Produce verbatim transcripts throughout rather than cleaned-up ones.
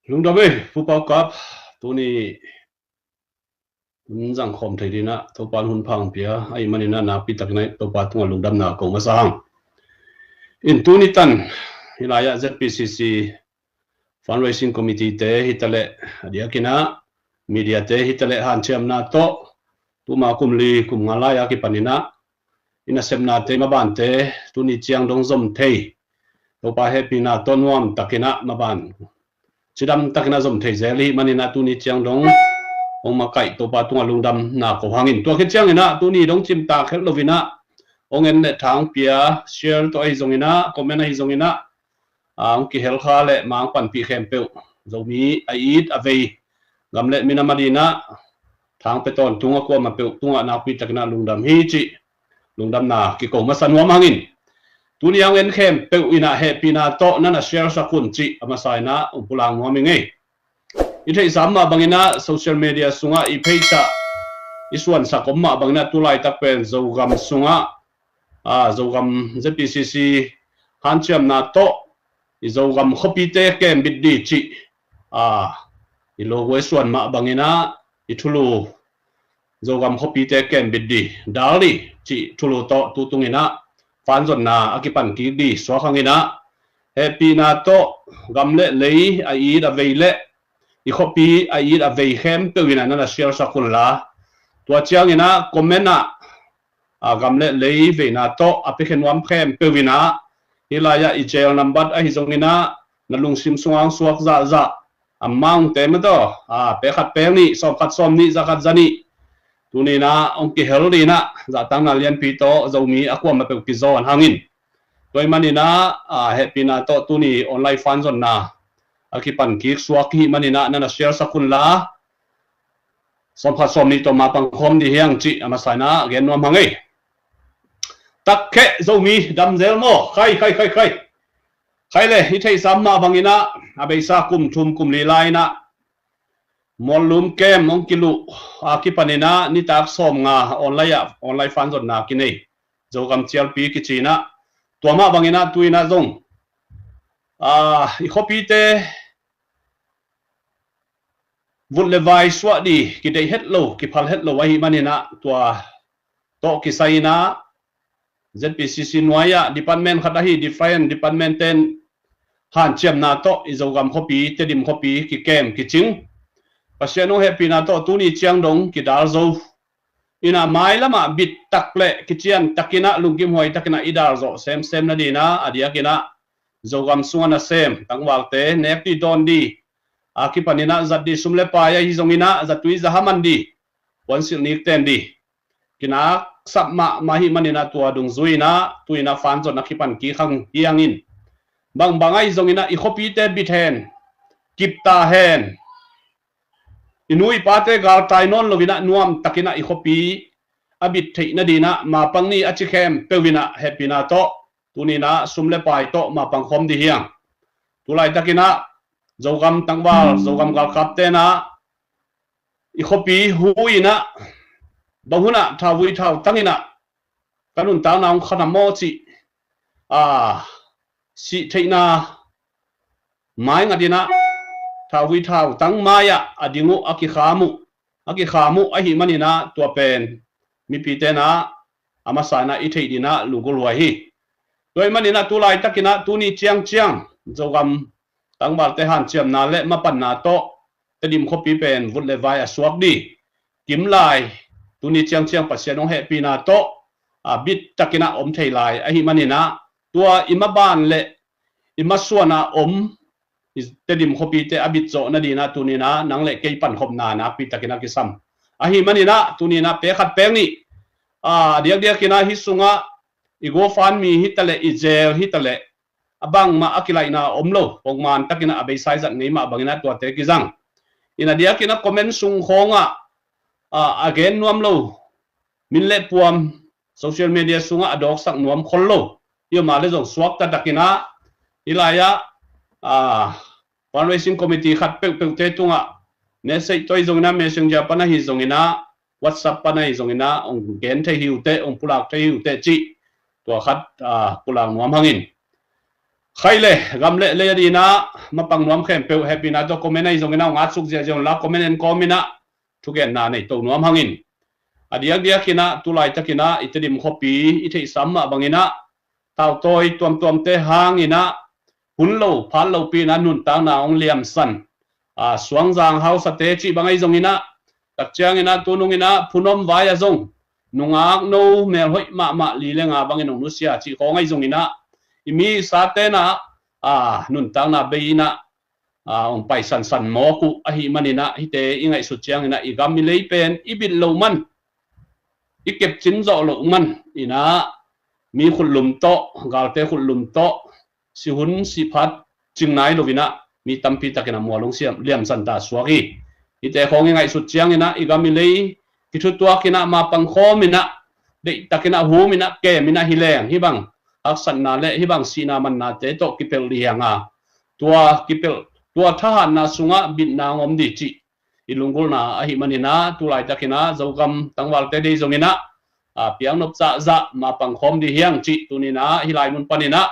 Lungdam ei, Pu Pau Kap, tuni hun zangkhawm thei dinah Topa in hun pha hong pia ahih maninah nakpi takinah Topa tungah lungdamna ko masa hang. In tuni tan hilai-ah Z P C C Fundraising Committee te hitaleh a diakinah media te hitaleh hanciamna tawh tuma kum li kum nga lai-a kipaninah i nasepnate mabante tuni ciang dong zom thei, Topa hehpihna tawh nuam takinah maban cidam takinah zom thei zel ihih maninah tuni ciang dong hong makaih Topa tungah lungdamna ko hangin, tua khit cianginah tuni dong cimtak het loinah hong en le thang pia, share tawh ahi zonginah, comment ahi zonginah, a hong kihel kha le mang panpih khempeuh, Zomi a it a vei gam le minam a dinah thang pe tawntung a kuamah peuh tungah nakpi takinah lungdam hi cih lungdamna kiko masa nuam hangin, tuni a hong en khempeuh inah hehpihna tawh nana share sak un cih a masa inah hong pulak nuam hi ngei. I theihsa mah banginah social media sungah i pheicah i suansak om mah banginah tulaitak pen Zogam sungah, a, Zogam Z P C C hanciamna tawh i Zogam khuapite kembit dih cih, a, i logo i suan mah banginah i thulu Zogam khuapite kembit dih, dal dih cih thulu tawh tutunginah fanzonna a kipan kik dih suak hanginah hehpihna tawh gam le lei a it a vei le i khuapi a it a vei khempeuh inah nana share sak unla, tua cianginah comment ah, a, gam le lei veina tawh a piakhiat nuam khempeuh inah hilai-ah i jail nambat ahi zonginah na lungsim sungah hong suak zahzah a maungte mataw, a, pek khat pek nih, sawm khat sawm nih, za khat za nih, tuninah hong kihel dinah zahtakna lianpi tawh Zomi a kuamah peuh kizawn hangin, tua ahih maninah, a, hehpihna tawh tuni online fanzonna a kipan kik suak ihih maninah nana share sak unla, sawm khat sawm nih tawh ma pangkhawm dih hiang cih a masa inah gen nuam hang ei. Takkheh Zomi dam zel maw? Khai, khai, khai, khai. Khai le, i theihsa mah banginah a beisa kum thum kum li lai-inah Muallum kem hong kiluh a kipaninah nitak sawm nga online ah online fanzonna kinei, Zogam cialpi kicinah, tua mah banginah tuinah zong, a, i khuapite vut le vai suah dih kideih het lo, kiphal het lo ahih maninah tua tawh kisai inah Z P C C nuai-ah department khat ahi different department ten hanciamna tawh i Zogam khuapi, Tedim khuapi kikem kicing, Pasian hong hehpihna tawh tuni ciang dong kidal zo inah mailamah bit tak le kician takinah lungkimhuai takinah i dal zawh semsem nadinah a diakinah Zogam sungah nasem tangvalte nek dih dawn dih a kipaninah zat dih sum le pai ahi zonginah zatui zaha man dih, puansilh nik ten dih kinaksap mahmah ahih maninah tua dungzui inah tuinah fanzonna kipan kik hang hiangin, bangbang ahi zonginah i khuapite bit hen, kipta hen, i nu i pate galtai nawn loinah nuam takinah i khuapi a bit theih nadinah mapang ni a ci khempeuh inah hehpihna tawh tuninah sum le pai tawh mapang khawm dih hiang. Tulaitakinah Zogam tangval, Zogam galkap tenah i khuapi hu inah bang hunah thauvui thautanginah ka nuntakna hong khanam maw cih, a, sih theihna maingatinah thauvui thautang mai-ah a ding uh, a kikham uh, a kikham uh ahih maninah tua pen mipi tenah a masa inah i theih dinah lungkul huai hi. Tua ahih maninah tulaitakinah tuni ciangciang Zogam tangvalte hanciamna le mapanna tawh Tedim khuapi pen vut le vai a suak dih, kimlai, tuni ciangciang Pasian hong hehpihna tawh a bit takinah om thei lai ahih maninah tua i maban le i masuanah om i Tedim khuapite a bit zawh nadinah tuninah nang le kei pankhopna nakpi takinah kisam ahih maninah tuninah pek khat pek nih, a, diakdiakinah hih sungah i GoFundMe hitaleh, i Zelle hitaleh, a bangmah a kilaihna om lo, pongman takinah a beisa i zat ngei mah banginah tuate kizang. Inah diakinah comment sung khawngah, a, a gen nuam lo, min le puam social media sungah a dawksak nuam khol lo i om a le zong suakta takinah hih lai-ah, a, fundraising committee khat peuhpeuhte tungah message tawh ahi zonginah, Messenger pan ahi zonginah, WhatsApp pan ahi zonginah hong gen thei hi uh teh, hong pulak thei hi uh teh cih tua khat, a, pulak nuam hangin. Khai le gam le lei a dinah mapang nuam khempeuh hehpihna tawh comment ahi zonginah hong atsuk ziahziah unla, comment en kawminah thugenna nei to nuam hangin. A diakdiakinah tulaitakinah i Tedim khuapi i theihsam mah banginah thautawi tuamtuamte hanginah hun lo phat lopi inah nuntakna hong liamsan, a, Suangzang hausate cih bang ahi zonginah, takcianginah tununginah phunom vai a zong nungak no melhoih mahmah li le nga bangin hong nusia cih khawng ahi zonginah, i mi i satenah, a, nuntakna bei inah, a, hong paisansan mawk uh ahih maninah hihte i ngaihsut cianginah i gam i lei pen i bit loh man, i kepcin zawh loh man inah mi khutlum tawh, galte khutlum tawh, sihun sihphat cing nai loinah mi tampi takinah mual hong siam liamsan ta suak hi. Hihte khawng i ngaihsut cianginah i gam i lei kithutuakinah mapang khawminah deihtakinah huminah keminah hi leng hih bang haksatna le hih bang sihna mannate tawh kipelh dih hianga, tua kipelh, tua thahatna sungah bitna hong om dih cih i lunggulhna ahih maninah tulaitakinah Zogam tangvalte dei zonginah, a, piaknop zahzah mapang khawm dih hiang cih tuninah hih lai mun paninah,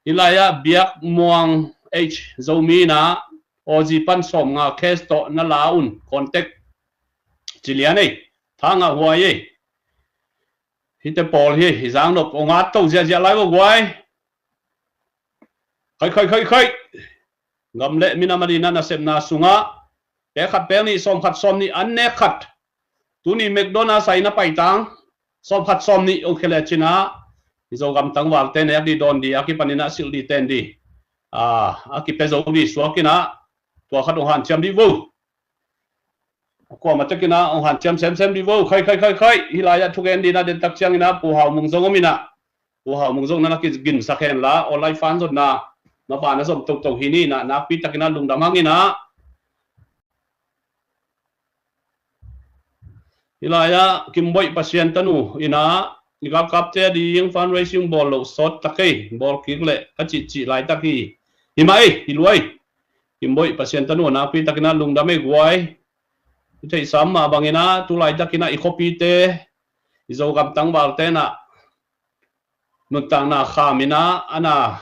hih lai-ah Biak Muang H Zomi inah Aussie pan sawmnga cash tawh na la un contact ci lian ei, thangah huai ei. Hihte pawl hi, hi zangnop hong at to ziahziah lai vo guai. Khai khai khai khai. Gam le minam a dinah nasepna sungah pek khat pek nih, sawm khat sawm nih an nek khat. Tuni McDonald's ah i na paitang sawm khat sawm nih hong khia le cinah i Zogam tangvalte nek dih, dawn dih, a kipaninah silh dih, ten dih, a, a kipia zo dih suakinah tua khat hong hanciam dih vo. Kuamah tekinah hong hanciam semsem dih vo. Khai khai khai khai. Hih lai-ah thugen dinah dentak cianginah Pu Hau Mung zong om inah, Pu Hau Mung zong na na kiginsak henla online fan zonna mabana zom toto hi ninah nakpi takinah lungdam hanginah. Hih lai-ah Kimboih Pasian tanu inah i galkapte a ding fundraising bawl loh sawt takei bawl kik leh ka cihcih laitak hi. Hi mah ei, hi luai. Kimboih Pasian tanu nakpi takinah lungdam ei guai. I theihsam mah banginah tulaitakinah i khuapite, i Zogam tangvalte inah nuntakna khaminah a na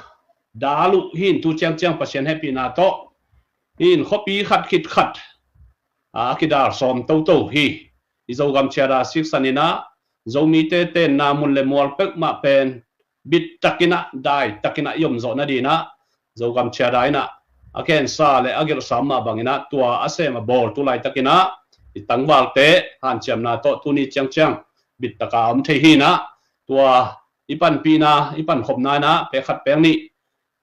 dal uh hi in tu ciangciang Pasian hehpihna tawh hi in khuapi khat khit khat a kidal sawm toto hi. I Zogam ciada siksaninah Zomite tenna mun le mual peuhmah pen bittakinah daitakinah i omzawh nadinah Zogam ciada inah a khensa le a gelhsa mah banginah tua a sem a bawl tulaitakinah i tangvalte hanciamna tawh tuni ciangciang bittaka om thei hinah tua i panpihna, i pankhopna inah pek khat pek nih,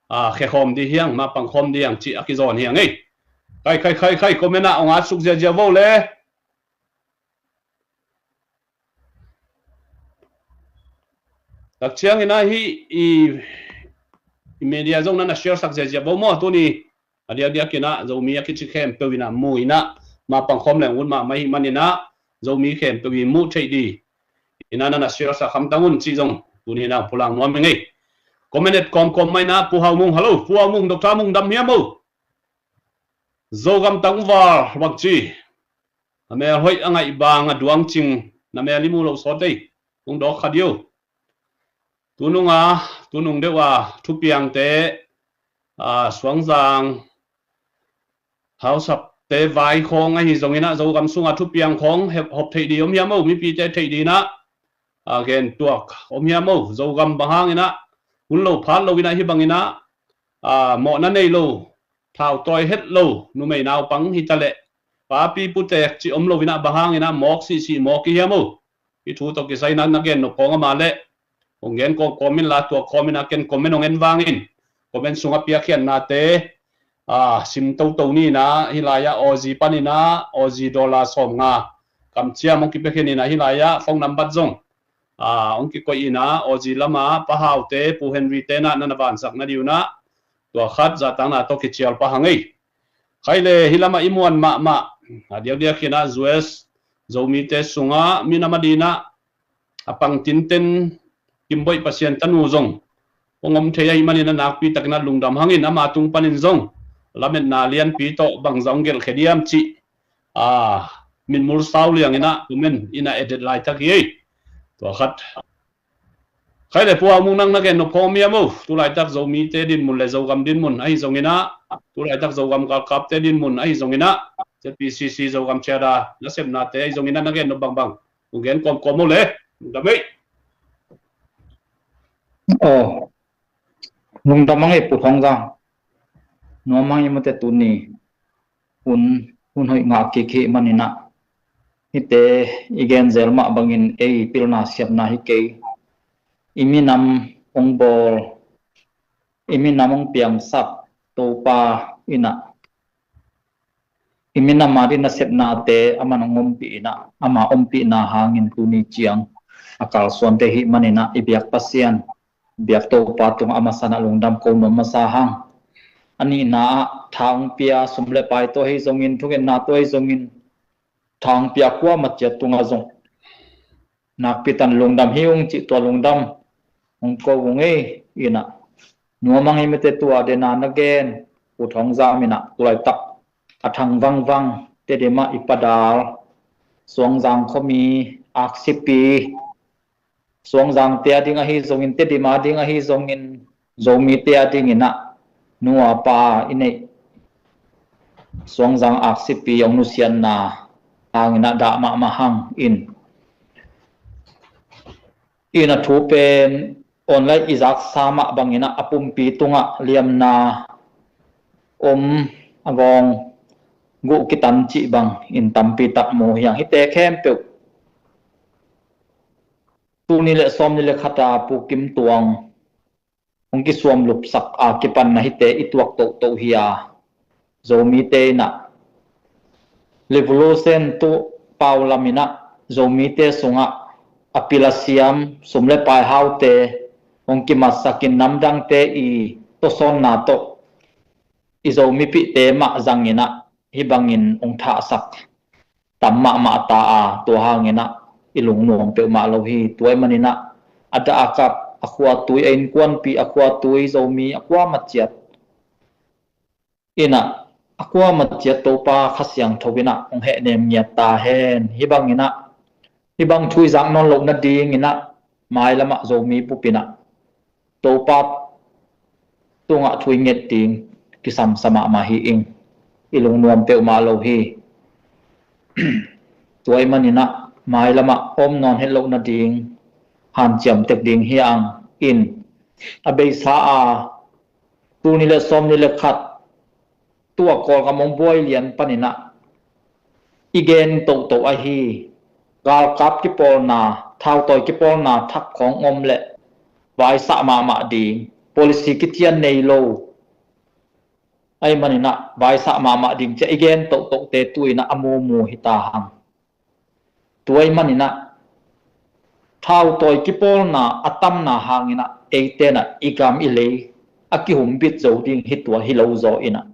a, khekhawm dih hiang, mapangkhawm dih hiang cih a kizawn hiang ei. Khai khai khai khai, comment ah hong atsuk ziazia vo le. Takcianginah hih i, i media zong na na share sak ziazia vo maw tuni. A diakdiakinah Zomi a kici khempeuh inah mu inah mapangkhawm leng ut mahmah ahih maninah Zomi khempeuh i muh theih dih inah na na share sak hamtang un cih zong tuni inah pulak nuam ing ei. Comment et kawmkawm mah inah Pu Hau Mung, hello, Pu Hau Mung, Doctor Mung dam hiam o? Zogam tangval bangci na mel hoih a ngaih bang a duangcing na mel i mu lo sawt ei. Hong dawk kha dih o. Tununga, tunung deuh a thupiangte, a, Suangzang hausate vai khawng ahi zonginah Zogam sunga thupiang khawng hep, hop theih dih om hiam o, mipite theih dih inah, a, gen tuak om hiam o? Zogam bang hanginah hun lo phat lo inah hih banginah, a, mawhna nei lo, thautawi het lo numei naupang hitaleh papi putek cih om lo inah bang hanginah mawk sihsih mawk i hiam o? I thu tawh kisai inah na gen nop khawng a mah leh hong gen kawmkawm inla tua kawm inah ken comment hong en vangin comment sungah piakkhiatnate, a, sim toto ni inah hih lai-ah Aussie paninah Aussie dollar sawmnga kamciam hong kipiakkhiat inah hih lai-ah phone number zong, a, hong kikoih inah Aussie lamah Pa Haute, Pu Henry tenah na na vansak nadih unah tua khat zahtakna tawh kicial pah hang ei. Khai le hih lamah i muan mahmah a diakdiakinah U S Zomite sungah minam a dinah a pang tinten Kimboih Pasian tanu zong hong om thei ahih manin a nakpi takinah lungdam hangin ama tung panin zong lametna lianpi tawh bangzah hong gelhkhia diam cih, a, mitmul sau lianginah comment inah edet laitak hi ei. Tua khat. Khai le pua mung nang na gen nop khawm hiam o, tulaitak Zomite dinmun le Zogam dinmun ahi zongin ah, tulaitak Zogam galkapte dinmun ahi zongin ah, Z P C C Zogam Chiada nasepnate ahi zongin ah na gen nop bangbang hong gen kawmkawm o le. Lungdam ei. Aw, lungdam ang ei Pu Thawng Zam. Nuam ang ei mate tuni hun, hun hoih ngah kik hi manin ah, hihte i gen zel mah bangin ei pilna siamna hi kei. I minam hong bawl, i minam hong piangsak Topa in ah, i minam a ding nasepnate aman hong ompih in ah, ama ompihna hangin tuni ciang a kalsuante hi manin ah, i biak Pasian, biak Topa tungah a masa in ah lungdam ko nuam masa hang. A nihna ah tha hong pia, sum le pai tawh ahi zongin, thungetna tawh ahi zongin, tha hong pia kuamah ciat tungah zong nakpi takin lungdam hi ung cih tua lungdam hong ko ung ei. In ah, nuam ang ei mate, tua den a na gen Pu Thawng Zam in ah, tulaitak a thang vangvang Tedim ah i Pa Dal, Suangzang khuami aksipi, Suangzangte a ding ahi zongin, Tedim a ding ahi zongin, Zomite a dingin ah, nu a pa i neih Suangzang aksipi hong nusiatna hangin ah dah mahmah hang in. In ah, thu pen online i zaksa mah bangin ah, a pumpi tungah liamna om, a gawng guh kitan cih bangin tampi tak mu hi hang. Hihte khempeuh tul nih le sawmnih le khat a Pu Kim Tuang hong kisuam lupsak a kipan na hihte i tuak tohtoh hi a, Zomite in ah revolution tu pau lam in ah, Zomite sungah a pil a siam, sum le pai haute hong kimatsakin, namdangte i tawsawnna tawh i Zomipihte mah zangin ah hih bangin hong thahsak tam mahmah ta a, tua hangin ah i lungnuam peuhmah lo hi. Tua ahih manin ah, a dah a kap, a khuatui, a innkuanpih, a khuatui Zomi a kuamah ciat in ah, a kuamah ciat Topa Kha Siangtho in ah hong hehnem ngiat ta hen. Hih bangin ah, hih bang thu i zak nawn loh nadingin ah, mailam ah Zomi bup in ah Topa tungah thu i nget ding kisam sa mahmah hi ing. I lungnuam peuhmah lo hi. Tua ahih manin ah, mailam ah om nawn het loh nading hanciam tek ding hi hang in. A beisa a, tul nih le sawmnih le khat tua Kawlgam hong buai lian panin ah i gen tohtoh ahi, galkap kipawlna, thautawi kipawlna thak khawng om leh vaisah mahmah ding, policy kician nei lo ahih manin ah vaisah mahmah ding ci-a i gen tohtohte tu-in ah a mumu hi ta hang. Tua ahih manin ah, thautawi kipawlna a tamna hangin ah, eite in ah i gam i lei a kihumbit zo ding hi tua hi lo zaw in ah,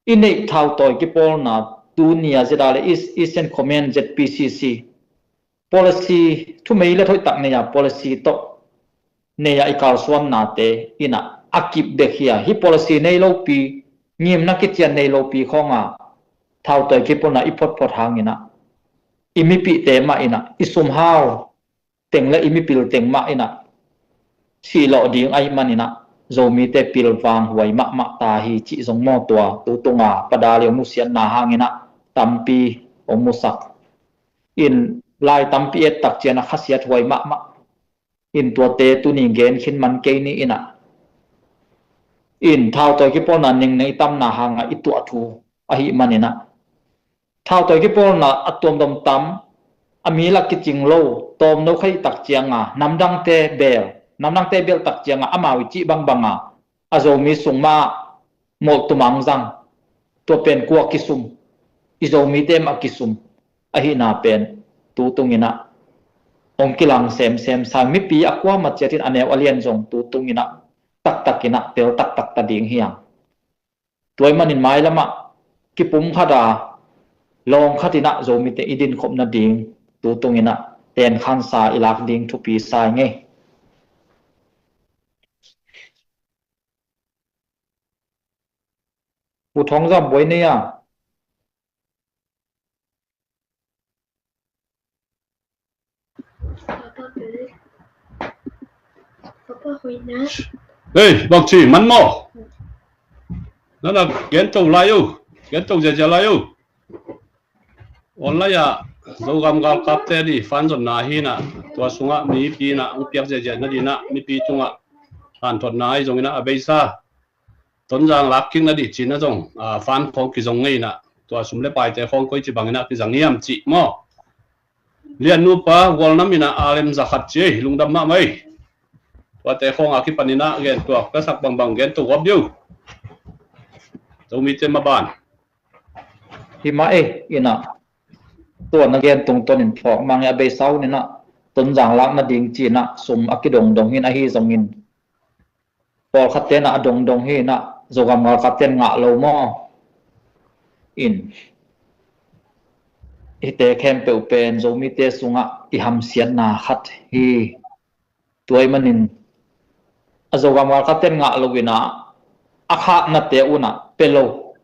i neih thautawi kipawlna tuni a zia le East, Eastern Command Z P C C policy, thumei le thoihtak nei a policy tawh nei a i kalsuannate in ah a kip bek hi a, hih policy nei lopi, ngimna kician nei lopi khawng a thautawi kipawlna i photphot hangin ah, i mipihte mah in ah, i sumhau teng le i mipil teng mah in ah sihlawh ding ahih manin ah, Zomite pilvang huai mahmah ta hi cih zong maw, tua tu tung a Pa Dal i hong nusiatna hangin ah tampi hong musak in, lai tampi et tak ciang a khasiat huai mahmah in, tuate tuni gen khin man kei ni in ah, in thautawi kipawlna nengneng i tamna hang a i tuah thu ahih manin ah, thautawi kipawlna a tuamtuam tam, a mi lak kicing lo, tawmno kha i tak ciang a, namdangte bel, namdangte bel tak ciang a, amau i cih bangbang a, a Zomi sung mah molh tum ang zang, tua pen kua kisum, i Zomite mah kisum ahihna pen tu tung in ah hong kilang semsem sa ing. Mipi a kuamah ciat in a neu a lian zong tu tung in ah taktak in ah tel taktak ta ding hi hang. Tua ahih manin mailam ah kipumkhat a, lawngkhat in ah Zomite i dinkhop nading tu tung in ah tenkhansa i lak ding thupi sa ing ei. Pu Thawng Zam, buai nei a? Papa hoina. Ei, bangci man maw? Nana gen to lai uh, gen to ziazia lai uh. Online ah Zogam galkapte di fan zonna hi inah, tua sungah mipi inah hong piak ziazia na dinah, mipi tungah hanthotna ahi zong inah a beisa Tonzang lak kik na di cina zong, a, fan khawng kizong ngei inah, tua sum le paite khawng koi ci bang inah kizang hiam cih maw? Lian nupa gualnam inah a lem za khat ci ei, lungdam mahmah ei. Tuate khawng a kipan inah gen tuak ka sak bangbang gen to guap diu. Zomite maban. Hi mah ei, inah tua na gen tungtawn in phawk mang e, a beisa hun inah Tonzang lak nading ci inah sum a kidongdong hi in, ahi zongin pawlkhatte inah a dongdong hi inah Zogam galkapte in ngah lo maw? In hihte khempeuh pen Zomite sungah i hamsiatna khat hi. Tua ahih manin a Zogam galkapte in ngah lo inah a khaknate unah pia lo.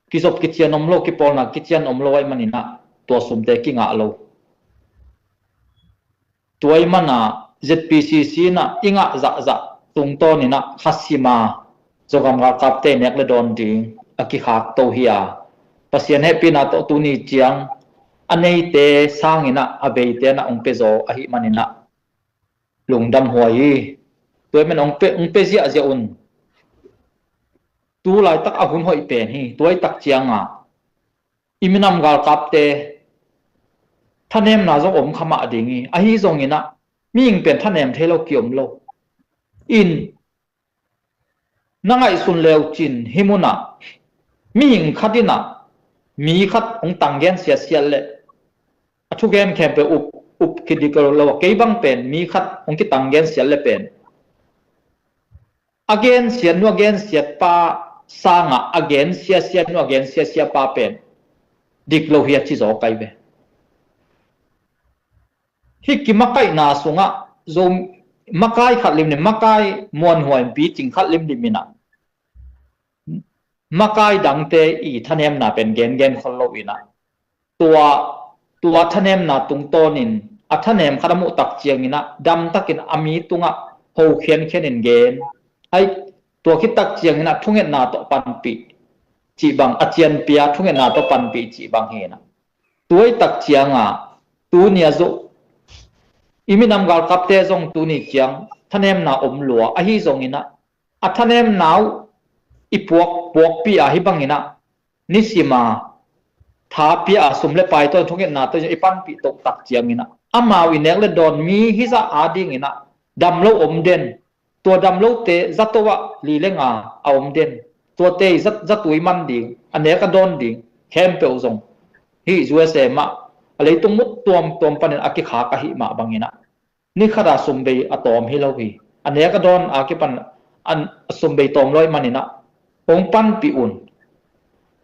Kizop kician om lo, kipawlna kician om lo ahih man inah tua sumte kingah lo. Tua ahih mana Z P C C inah i ngah zahzah tungtawn inah khasim a Zogam galkapte i nek le dawn ding a kikhak to hi a, Pasian hehpihna tawh tuni ciang a neite sang inah a beite inah hong pia zaw ahih man inah lungdam huai hi. Tua ahih man hong pia, hong pia ziahziah un. Tu laitak a hun hoih pen hi. Tua ahih tak cianga i minam galkapte thanemna zong om kha mah ding hi. Ahi zong inah mihing pen thanem thei lo kiom lo. In na ngaihsun leu cin hih munah mihing khat inah mi khat hong tanggen siatsiat leh a thugen khempeuh up, up kidik lo a, kei bang pen mi khat hong kitanggen siat leh pen a gensiat nu a gensiat pa sangah a gensiasia nu a gensiasia pa pen dik lo hi a ci zaw kai ve. Hih kimakaihna sungah Zo makai khat limlim, makai muanhuai picing khat limlim inah makai dangte i thanemna pen gengen khol lo inah tua, tua thanemna tungtawnin a thanem khat a muh tak ciang inah damtakin a mi tungah ho khiankhian in gen. Ai, tua khit tak ciang inah thungetna tawh panpih cih bang, a cianpia thungetna tawh panpih cih bang hi inah. Tua ahih tak cianga tuni a zong i minam galkapte zong tuni ciang thanemna om lua ahi zong inah a thanemna uh i puak, puakpih a hih bang inah nisima tha pia a sum le pai tawh thungetna tawh i panpih toh tak ciang inah amau i nek le dawn mi hizah a ding inah dam lo om den. Tua dam lote zato ah li le nga a om den. Tuate i za, zatui man ding, a nek a dawn ding khempeuh zong hih U S A mah a leitung mut tuamtuam panin a kikhak ahih mah bang inah ni khat a sum bei a tawm hi lo hi. A nek a dawn a kipan a sum bei tawm lo ahih man inah hong panpih un.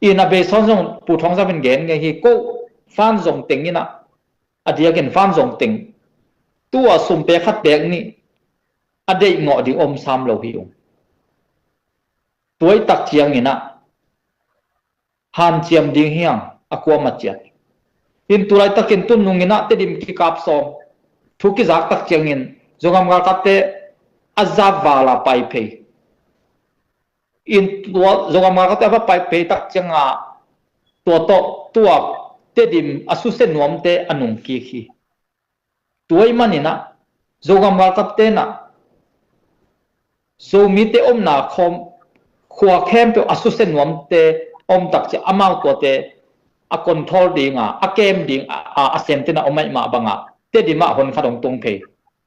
Inah a beisa hun zong Pu Thawng Zam in gen ngei hi. Ko fan zong teng inah a diakin fan zong teng tu a sum pek khat pek nih a deihngawh ding om sam lo hi ung. Tua ahih tak ciang inah hanciam ding hi hang a kuamah ciat. In tu laitakin tu nung inah Tedim kikap sawm thu kizak tak ciangin Zogam galkapte a za val a pai phei. In tua Zogam galkapte a va pai phei tak cianga tua tawh tua Tedim a susia nuamte a nung kik hi. Tua ahih man inah Zogam galkapte inah Zomite omna khawm khua khempeuh a susia nuamte om tak ciang amau tuate a control dinga, a kem ding a, a, a semte inah om ahih mah banga Tedim ah hon khat hong tung phei.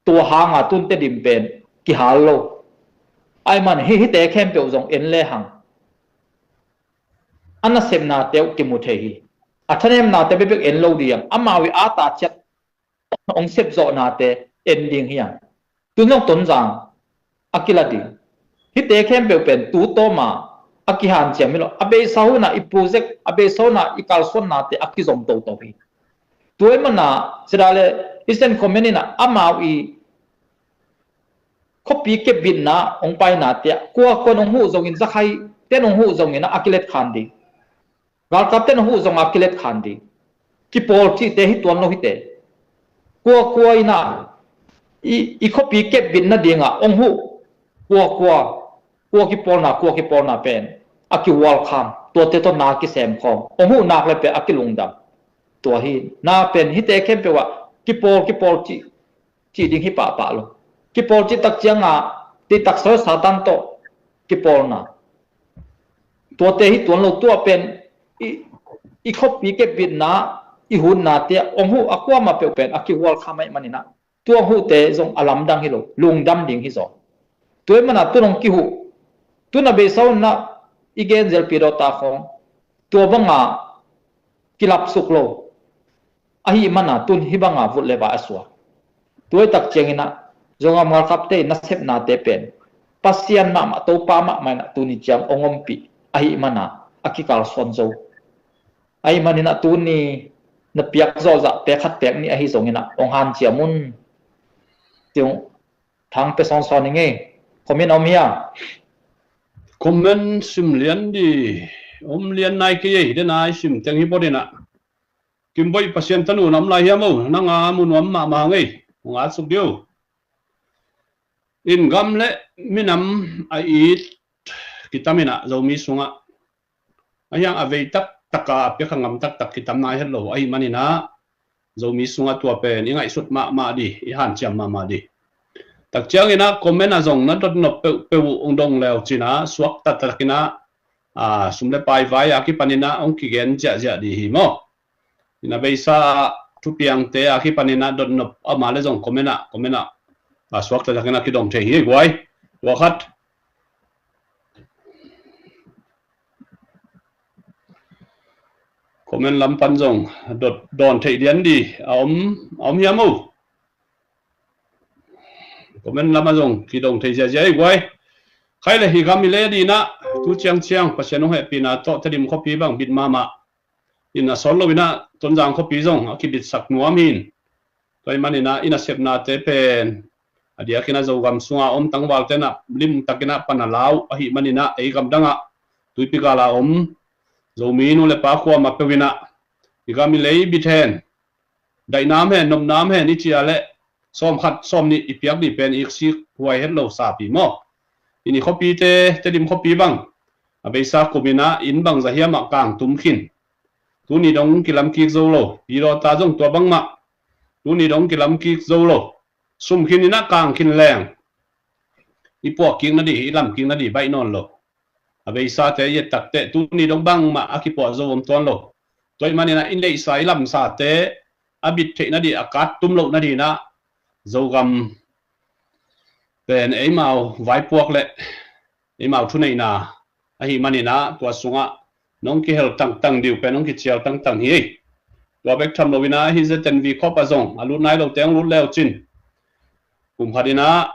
Tua hanga tun Tedim pen kihal lo. Ahih man hih, hihte khempeuh zong en le hang a nasepnate uh kimu thei hi. A thanemnate bekbek en lo ding, amau i ata ciat hong sepzawhnate en ding hi a. Tun zong Tonzang a kila ding. Hihte khempeuh pen tu tawma a kihanciam hi lo. A beisa hunah i project, a beisa hunah i kalsuannate a kizom toto hi. Tua ahih mana Cedar le Eastern Command inah amau i khuapi kepbitna hong painate ah kua kuan hong huh zongin, zakhai ten hong huh zongin a kilet khan ding. Galkap ten hong huh zong a kilet khan ding. Kipawl cihte hi tuan lo hite. Kua kua inah i, i khuapi kepbit nadingah ong huh, kua, kua, kua kipawlna, kua kipawlna pen a kihualkham, tuate tawh na kisem khawm, ong huh nak le pen a kilungdam. Tua hi, na pen hihte khempeuh ah kipawl, kipawl cih, cih ding hi pahpah lo. Kipawl cih tak ciangah, cih tak sawh Satan tawh kipawlna. Tuate hi tuan lo, tua pen i, i khuapi kepbitna, i hunnate ah ong huh a kuamah peuh pen a kihualkham ahih maninah, tua huhte zong a lamdang hi lo, lungdam ding hi zaw. Tua ahih mana tun ong kihuh, tun a beisa unah i genzel pi dawta khawng, tua banga kilapsuk lo. Ahih mana tun hih banga vut le vai a suak. Tua hi tak cianginah Zogam galkapte in nasepnate pen Pasian mahmah, Topa mahmah inah tuni ciang ong ompih ahih mana a kikalsuan zo. Ahih maninah tuni na piak zawhzahte khat pek nih ahi zonginah ong hanciam un. Tiu thang pe sawnsawn i ngei. Comment om hia? Comment sim lian di, om lian nai kei ei, dena i sim teng hi bawdinah. Kimboih Pasian tanu nam lai hiam o, nanga mu nuam mahmah ngei, hong atsuk dio. In gam le minam a it kitaminah Zomi sungah a hiang a vei taktaka a piak a ngam taktak kitam nai het lo ahih maninah Zomi sungah tua pen i ngaihsut mahmah di, i hanciam mahmah di. Tak cianginah comment ah zong na dotnop peuhpeuh uh ong dong leu cinah suak taktakinah, a, sum le pai vai a kipaninah ong kigen ziahziah di hi maw? Ina beisa thupiangte a kipaninah dotnop ama le zong comment ah, comment ah, a, suak taktakinah kidong thei hi ei guai. Tua khat. Comment lam pan zong dot dawn theih lian di a om, a om hiam o? Comment lamah zong kidong thei ziahziah ei guai. Khai le hi gam i le dinah tu ciangciang Pasian hong hehpihna tawh Tedim khuapi bang bit mahmah. In a sawl loinah Tonzang khuapi zong a kibitsak nuam hin. Tua ahih maninah i nasepnate pen a diakinah Zogam sunga om tangvalte inah limtakinah pan a lau ahih maninah ei gamdangah tuipi gala om Zomi nu le pa kuamah peuh inah i gam i lei bit hen, daihnam hen, nopnam hen i cih a le sawmkhat sawmnih i piak dih pen i sik huai het lo sapi maw? In i khuapite, Tedim khuapi bang a beisa kuminah inn bangza hiamah kang tum khin. Tuni dong kilam kik zo lo, pi dawta zong tua bangmah. Tuni dong kilam kik zo lo, sum khin inah kang khin leng i puah kik nadih, i lam kik nadih baih nawn lo. A beisate i et takteh tuni dong bangmah a kipuah zo om tuan lo. Tua ahih maninah i neihsa i lamsate a bit theih nadih, a kat tum loh nadinah Zogam pen eimau vaipuak le eimau thuneihna ahih maninah tua sungah nong kihel tangtang diu pen nong kicial tangtang hi ei. Tua bek tham loinah hih Z N V khawp a zong a lut nai lote hong lut leu cin kum khat inah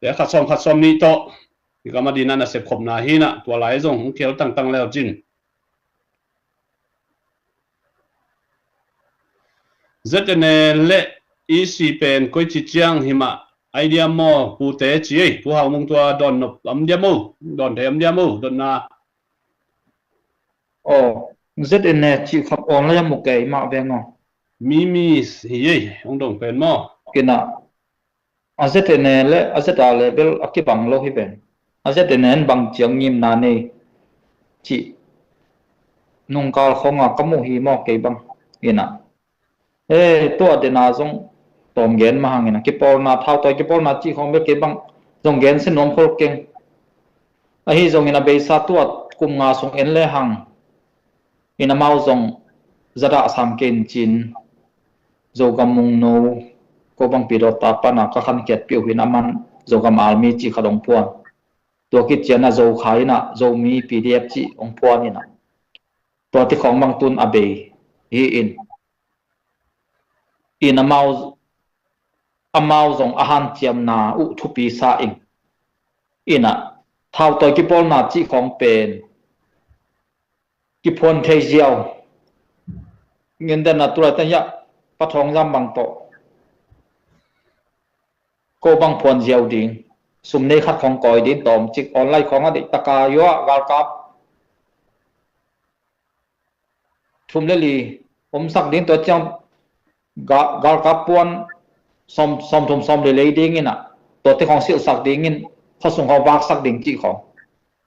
te khat sawm khat sawm nih tawh i gam a dinah nasep khopna hinah tua lai zong hong kihel tangtang leu cin. Z N A le E C pen koi ci ciang himah idea maw pute ci ei, Pu Hau Mung tua dawn nop am diam o, dawn thei am diam o, dotna. Aw, Z N A cih khap awn lai a mu kei mah veng aw. Mi mi hi ei, hong dong pen maw? Kinah. A Z N A le a Z A le bel a kibang lo hi ven. A Z N A in bang ciang ngimna nei cih nungkal khawnga ka muh hi maw kei bang inah. E, tua dena zong tawm gen mah hanginah kipawlna, thautawi kipawlna cih khawng bel kei bang zong gen sin nuam khol keng. Ahi zongin a beisa tua kum nga sung en le hang in amau zong zadah sam kei in cin Zogam Mungno ko bangpi dawta pana ka khankhiatpih uh hin a man Zogam Army cih khat hong phuan. Tua kiciana Zokha inah Zomi P D F cih hong phuan inah tua ti khawng bang tun a bei hi in. In amau, amau zong a hanciamna uh thupi sa in. Inah thautawi kipawlna cih khawng pen kiphuan thei ziau. Ngindenna tulai tan hiah pathawng zam bang tawh ko bang phuan ziau ding, sum nei khat khawng kawi ding tawmcik online khawng a deih taka yuah galkap thum le li omsak ding, tua ciang ga-, galkap puan sawm, sawmthum sawmli lei dingin ah, tuate khawng silhsak dingin, khuasung khawng vaksak ding cih khawng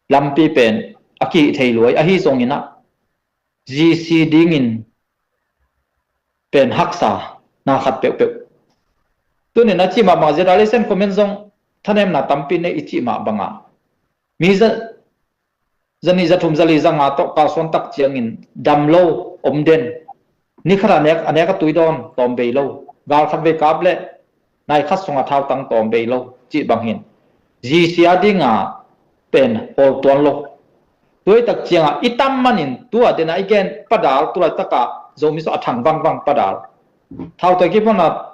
lampi pen a kihih thei luai. Ahi zongin ah, G C dingin pen haksa na khat peuhpeuh. Tunin a cih mah bangah, Zedale Centre Command zong thanemna tampi nei i cih mah bangah, mi za, zanih, zathum, zali, zanga tawh kalsuan tak ciangin dam lo, om den. Ni khat a nek, a nek a tui dawn tawm bei lo. Gal khat vei kap leh nai khat sungah thautang tawm bei lo cih bang hin, G C a dinga pen hawl tuan lo. Tua i tak ciangah i tam manin, tua dena i gen padal, tu laitakah Zomi sung a thang vangvang padal. Thautawi kipawlna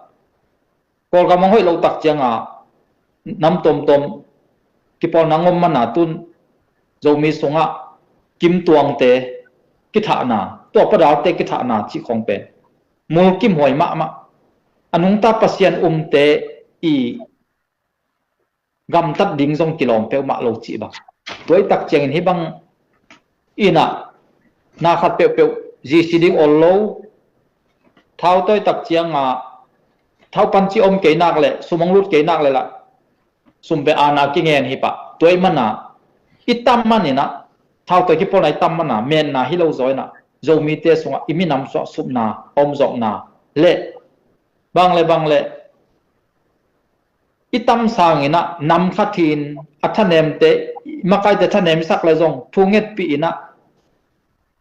Kawlgam hong hoih lo tak ciangah nam tuamtuam kipawlna ngom mana tun Zomi sungah kimtuangte kithahna, tua padalte kithahna cih khawng pen mulkimhuai mahmah. A nungta Pasian umte i gamtat ding zong kilawm peuhmah lo cih bang. Tua i tak ciangin hih bang inah na khat peuhpeuh G C ding ol lo. Thautawi tak ciangah thaupan cih om kei nak leh, sum hong lut kei nak leh lah, sum pen ana kingen hi pah. Tua i mana i tam maninah, thautawi kipawlna i tam mana menna hi lo zaw inah, Zomite sungah i minam sungah supna, omzawhna leh bang le bang le i tam sanginah nam khat hi-in a thanemte, makaite thanem i sak le zong thungetpih inah,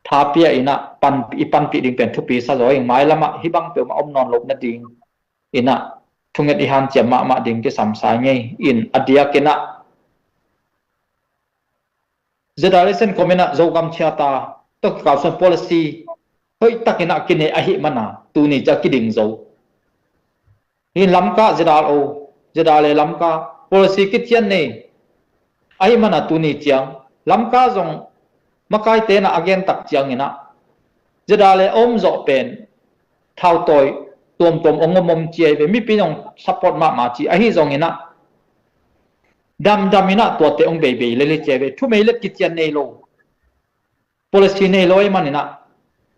thapia inah pan, i panpih ding pen thupi sa zaw ing. Mailamah hih bang peuhmah om nawn lo nading inah thunget i hanciam mahmah ding kisam sa ngei in, a diakinah Zedale Centre Command ah Zogam Charter tawh kikalsuan policy hoih takinah kinei ahih mana tuni ciah kiding zo. Hih Lamka, Zedale, Zedale Lamka policy kician nei ahih mana tuni ciang Lamka zong makaite na a gen tak cianginah Zedale omzawh pen thautawi tuamtuam ong om om ci ahi ve, mipi in ong support mahmah ci ahi zonginah damdam inah tuate ong beibei lel hi ci ahi ve. Thumei let kician nei lo, policy nei lo ahih maninah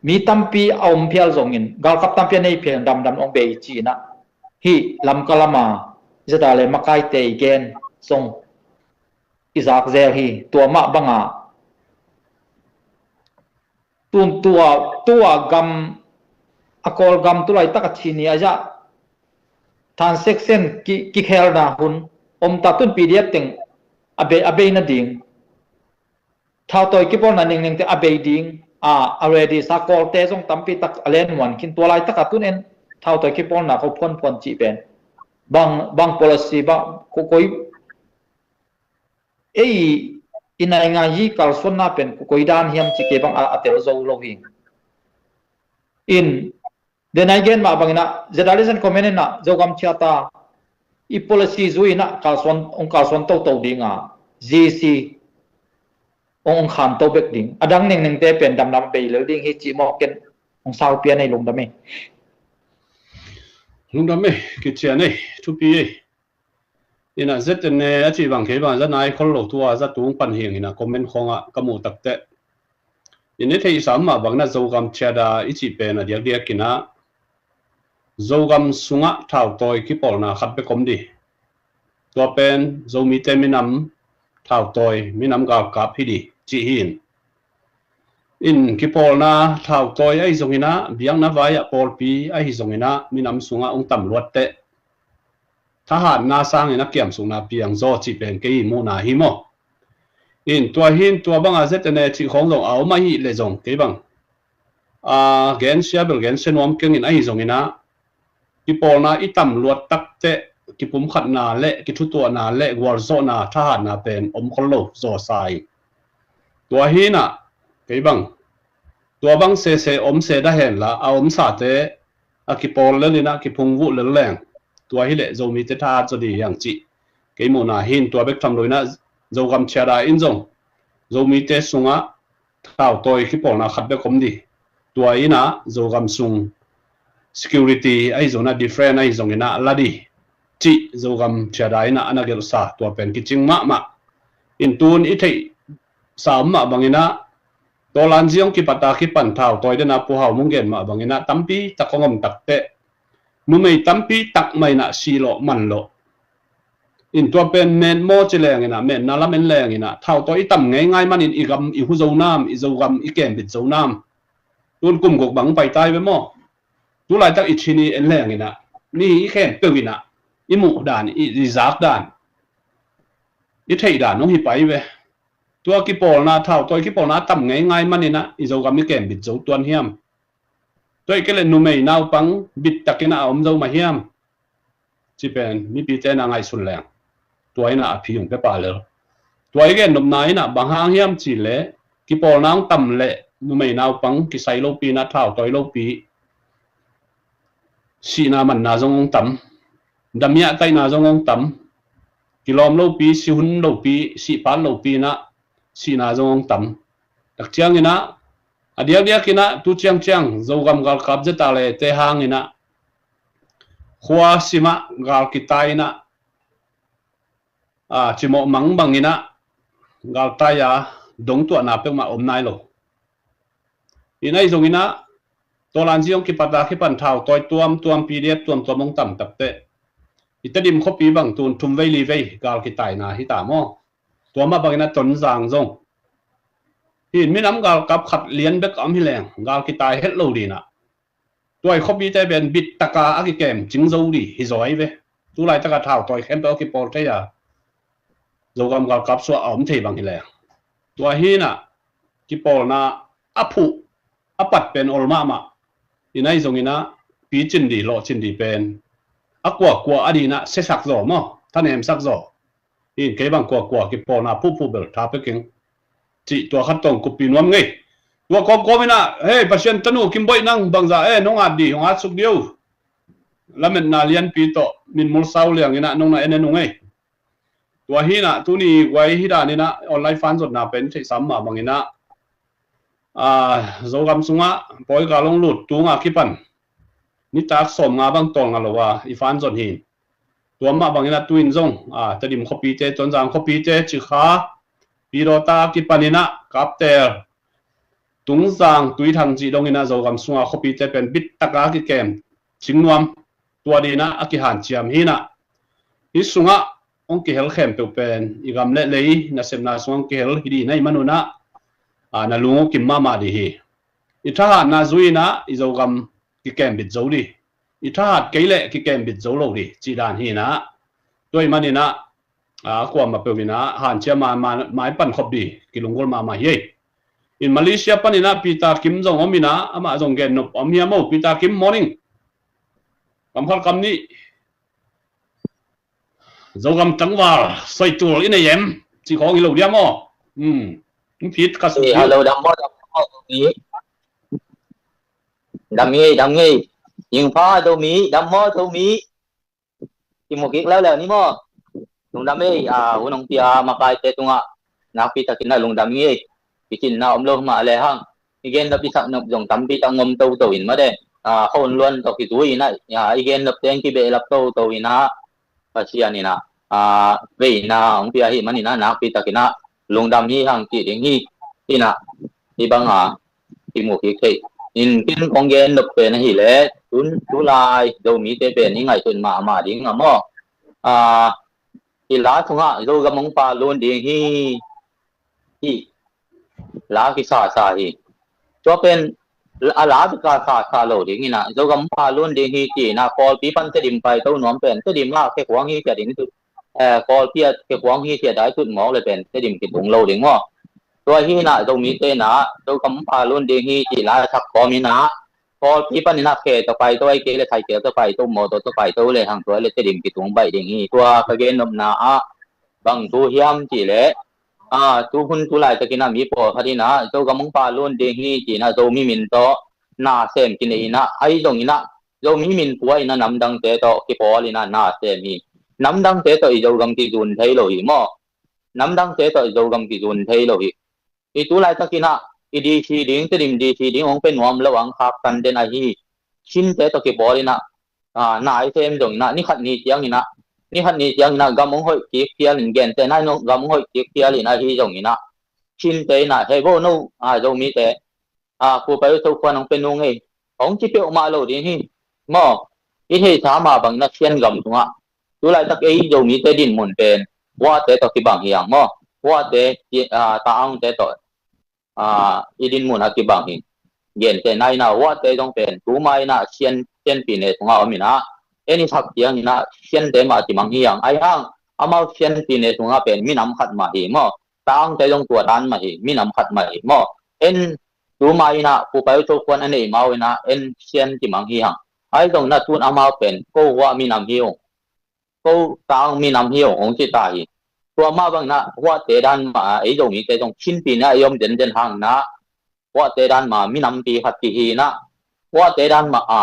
mi tampi a om phial zongin, galkap tampi a nei phial damdam ong bei ci inah hih Lamka lama Zedale makaite i gen zong i zakzel hi. Tua mah banga tun tua, tua gam, a Kawlgam tu laitak a chini a zah transaction ki, kikhelna hun om ta, tun P D F teng a bei, a bei nading, thautawi kipawlna ningningte a bei ding a, a ready sa Kawlte zong tampi tak a len muan khin. Tua laitaka tun en thautawi kipawlna ko phuanphuan cih pen bang, bang policy, bang ko, koi ei i naingan hi kalsuanna pen koi dan hiam cih kei bang a, a tel zo lo hi. In, denai gen mah banginah Zedale Centre Command inah Zogam Charter i policy zui inah kalsuan, ong kalsuan toto dinga G C ong, ong khanto bek ding, a dang ningningte pen damdam a bei lel ding hi cih mawk ken ong saupia nei. Lungdam ei. Lungdam ei, kician ei, thupi ei. Inah Z N A a cih bang kei bang za nai khol lo, tua za tung pan hiang inah comment khawngah ka muh takteh. In i theihsa mah bangin ah Zogam Charter i cih pen a diakdiak inah Zogam sungah thautawi kipawlna khat bek om dih. Tua pen Zomite minam thautawi, minam galkap hi dih cih hi in. In kipawlna thautawi ahi zongin ah, biakna vai-ah pawlpi ahi zongin ah, minam sungah ong tam luatteh thahatna sangin a kiamsukna piang zaw cih pen kei muhna hi maw. In tua hin tua banga Z N A cih khawng zong a om ahih leh zong kei bang a gensia bel gensia nuam keng in, ahi zongin ah kipawlna i tam luat takteh kipumkhatna le kithutuahna le gualzawhna thahatna pen om khol lo zaw sa hi. Tua hi inah kei bang tua bang sese om se dah henla, a omsate a kipawl lel inah kiphungvuh lel leng tua hileh Zomite thahat zaw dih hiang cih kei muhna hi in. Tua bek tham lo inah Zogam Charter in zong Zomite sungah thautawi kipawlna khat bek om dih. Tua inah Zogam sung security ahi zongin ah, defense ahi zongin ah la dih cih Zogam Charter inah a na gelhsa tua pen kicing mahmah. In tun i theihsa om mah bangin ah, tawlan ziong kipata kipan thautawi dena Pu Hau Mung gen mah bangin ah tampi tak ong om takteh numei tampi tak mah in ah sih lawh man lawh. In tua pen metmaw ci leng in ah, metna lam en leng in ah, thautawi i tam ngeingai manin i gam i hu zo nam, i Zogam i kembit zo nam. Tun kum guk bang pai tai ve maw? Tu laitak i chin i en leng in ah, mi i khempeuh in ah i muh dan, i, i zak dan, i theih dan hong hi pai ve. Tua kipawlna, thautawi kipawlna a tam ngeingai manin ah i Zogam i kembit zo tuan hiam? Tua i kei le numei naupang bit takin ah a om zo mah hiam? Ci pen mipite na ngaihsun leng tua in ah a phi hong pia pah lel. Tua i gen nopna in ah bang hang hiam cih leh, kipawlna hong tam leh numei naupang kisai lopi in ah, thautawi lopi, sihna manna zong hong tam, damiah taihna zong hong tam, kilawm lopi, sihun lopi, sihpat lopi in ah sihna zong hong tam. Tak ciangin ah, a diakdiak in ah tu ciangciang Zogam galkap zeta le te hang in ah khua sim ah gal kitai in ah, a, cimawh mang bang in ah galtai a dongtuahna peuhmah om nai lo. In ahi zong in ah, tawlanzi hong kipat a kipan thautawi tuamtuam, P D F tuamtuam hong tam takteh, i Tedim khuapi bang tun thum vei li vei gal kitaina hi ta maw? Tua mah bang in ah Tonzang zong, hi in minam galkap khat lian bek a om hi leng gal kitai het lo ding in ah, tua i khuapite pen bit taka a kikem cing zo ding hi zaw hi ve. Tu laitak a thautawi khempeuh a kipawl thei a, Zogam galkap suah a om thei bang hi leng. Tua hi in ah kipawlna a phuh a pat pen ol mahmah. In ahi zong in ah pi cin ding, lawh cin ding pen a kuakua a ding in ah siasak zaw maw, thanemsak zaw. Hi in kei bang kuakua kipawlna phuhphuh bel tha pia keng. Cih tua khat tawh kong kuppih nuam ngei. Tua kawmkawm in ah, hei, Pasian tanu Kim Boih, nang bangzah e, nong at ding, hong atsuk ding o. Lametna lianpi tawh Min Mul Sau Liang in ah nong na en en ung ei. Tua hi in ah tuni guai hi dan in ah online fan zotna pen theihsam mah bang in ah, a, Zogam sungah pawi gal hong lut tung a kipan nitak sawmnga bang tawlnga lo a i fan zot hi. Tua mah bang in ah tu in zong, a, Tedim khuapite, Tonzang khuapite, Cikha, Pidawta a kipan in ah Kaptel, Tungzang, Tuithang cih dong in ah Zogam sunga khuapite pen bit taka kikem cing nuam, tua ding in ah a kihanciam hi in ah, hih sungah hong kihel khempeuh pen i gam le lei nasepna sungah hong kihel hi ding na hih man un ah, a, na lung uh kim mahmah ding hi. I thahatna zui in ah i Zogam kikembit zo ding, i thahat kei leh kikembit zo lo ding cih dan hi in ah, tua ahih man in ah, a, kuamah peuh in ah hanciam a, ma, mai pan khop ding kilunggulh mahmah hi ei. In Malaysia pan in ah Peter Kim zong om in ah, amah zong gen nop om hiam o? Peter Kim, morning. Kam khat kam nih. Zogam tangval soi tul i nei em? Cih khawng hi lo diam aw? Hmm. Hong phit ka suk hi. Hello, dam maw, dam maw, Zomi. Dam ngei, dam ngei. Hing pha, Zomi, dam maw, Zomi. Kimu kik leuleu ni maw. Lungdam ei, a, hun hong pia makaite tungah nakpi takin ah lungdam hi ei. Kicinna om lo mah le hang, i gen nop i sak nop zong tampi tak ngom toto in mah de. A, khua hun luan tawh kizui in ah, a, i gen nop teng kibehlap toto in ah, Pasian in ah, a, veina hong pia ahih man in ah nakpi takin ah lungdam hi hang cih ding hi. In ah, hih bang a kimu kik thei. In ken kong gen nop pen ahih leh, tun tulai Zomite pen i ngaihsut mahmah ding a maw. A, hih la sungah Zogam hong pha lun ding hi, hi la kisasa hi. Tua pen a la bika sasa lo ding in ah, Zogam hong pha lun ding hi ci in ah, Kawlpi pan Tedim paito nuam pen Tedim ah khekhuang hi cia ding tu, eh, Kawlpi ah khekhuang hi cia dai tut mawk le pen Tedim kitung lo ding maw. Tua hi in ah Zomite in ah Zogam hong pha lun ding hi ci la sak kawm in ah, Kawlpi pan in ah khe tawh paito, ahih kei leh cycle tawh paito, mawtaw tawh paito le hang, tua le Tedim kitung baih ding hi. Tua ka gen nopna ah bang thu hiam cih leh, a, tu hun tu laitakin ah mi pawlkhat in ah Zogam hong pha lun ding hi ci in ah Zomi min tawh na sem kinei in ah, ahi zongin ah Zomi min pua in ah namdangte tawh kipawl in ah na sem hi. Namdangte tawh i Zogam kizun thei lo hi maw. Namdangte tawh i Zogam kizun thei lo hi. I tu laitakin ah i D C ding, Tedim D C ding hong pia nuam lo ang khak tan den ahi. Chinte tawh kipawl in ah, a, na i sem zongin ah, ni khat ni ciangin ah, ni khat ni ciangin ah gam hong hoih kik phial in, gente na in gam hong hoih kik phial in ahi zongin ah, Chinte in ah, hei bo no, a, Zomite, a, khuapai uh sokhuan hong pia nung ei, hong ci peuhmah lo ding hi maw. I theihsa mah bangin ah Sian gam sungah tulaitak ei Zomite dinmun pen Huate tawh kibang hi hang maw. Huate, ah, Taangte tawh, ah, i dinmun a kibang hi. Gentehna in ah Huate zong pen tuma in ah Sian, Sian pine sungah om in ah, en i sak ciangin ah Siante mah kimang hi hang. Ahi hang amau Sian pine sungah pen minam khat mah hi maw. Taangte zong tua dan mah hi, minam khat mah hi maw. En tuma in ah Pu Pai U Tho Khuan a neih mau in ah en Sian kimang hi hang. Ahi zongin ah tun amau pen ko Hua minam hi ung, ko Taang minam hi ung, ong ci ta hi. Tua mah bangin ah Huate dan mah a ei Zomite zong Chin pine ah i om zenzen hangin ah Huate dan mah minampi khat kihi in ah, Huate dan mah a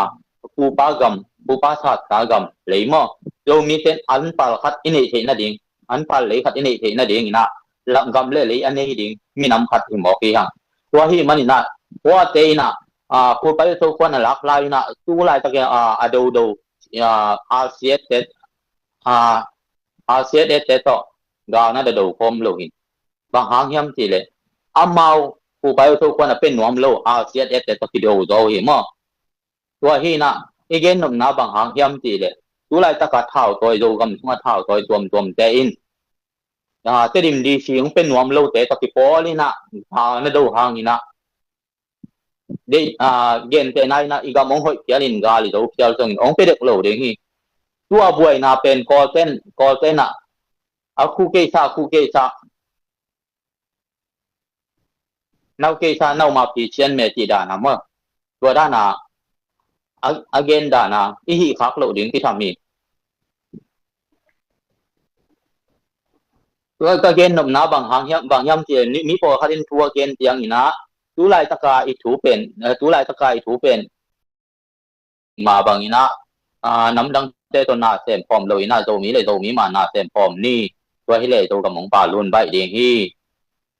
pupa gam, pupa sat ta gam lei maw, Zomite in anpal khat i neih theih nading, anpal lei khat i neih theih nading in ah, lam gam le lei a nei ding minam khat hi mawk hi hang. Tua hi manin ah Huate in ah, ah, Pu Pai U Tho Khuan a lak lai in ah tulaitakin ah, a dodo, ah, R C S te, ah, R C S S te tawh gal na da do khawm lo hi. Bang hang hiam cih leh amau Pu Pai U Tho Khuan a pe nuam lo R C S S te tawh kido zaw hi maw. Tua hi in ah i gen nopna bang hang hiam cih leh tulaitaka thautawi, Zogam sunga thautawi tuamtuamte in, ah, Tedim D C hong pe nuam lote tawh kipawl in ah, ah, na do hang in ah, deih, ah, gentehna in ah i gam hong hoih phial in gal i zo phial zongin hong pe dek lo ding hi. Tua buaina pen Kawlten, Kawlten ah a khu keisa, khu keisa, nau keisa, nau ma phi cian me cih dan a maw. Tua dan a, a, a gen dan a i hih khak loh ding kisam hi. Tua ka gen nopna bang hang hiam, bang hiam cih leh mi, mi pawlkhat in thu a gen ciangin ah tulaitaka i thu pen, eh, tulaitaka i thu pen mah bangin ah, ah, namdangte tawh na sem khawm lo in ah Zomi le Zomi mah na sem khawm ni. Tua hi leh Zogam hong palun baih ding hi.